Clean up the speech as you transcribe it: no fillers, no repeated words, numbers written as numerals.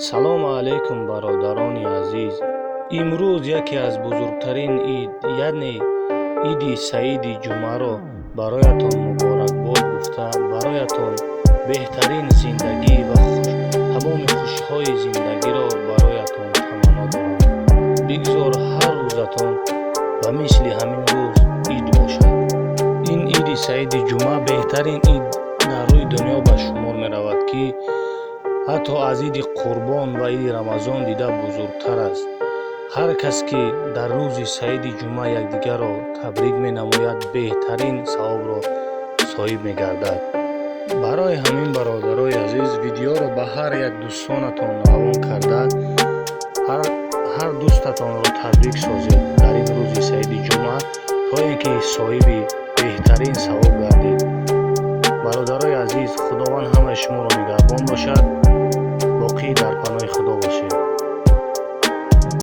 Салому алайкум, бародарони азиз. Имрӯз яке аз бузургтарин ид, яъне Иди Саиди Ҷумъаро бароятон муборакбод гуфта, бароятон беҳтарин зиндагӣ ва тамоми хушиҳои зиндагиро бароятон таманно дорам. Бигзор ҳар рӯзатон ба мисли ҳамин рӯз ид бошад. Ин Иди Саиди Ҷумъа беҳтарин ид дар рӯи дунё ба шумор меравад, ки ҳатто аз Иди Қурбон ва Иди Рамазон дида бузургтар аст. Ҳар кас ки дар рӯзи Саиди Ҷумъа якдигарро табрик менамояд, беҳтарин савобро соҳиб мегардад. Барои ҳамин, бародарои азиз, видеоро ба ҳар як дӯстонатон равон карда, ҳар дӯстатонро табрик созед дар ин рӯзи Саиди Ҷумъа, то ин ки соҳиби беҳтарин савоб гардед. Бародарои азиз, Худованд ҳамаи шуморо нигаҳбон бошад.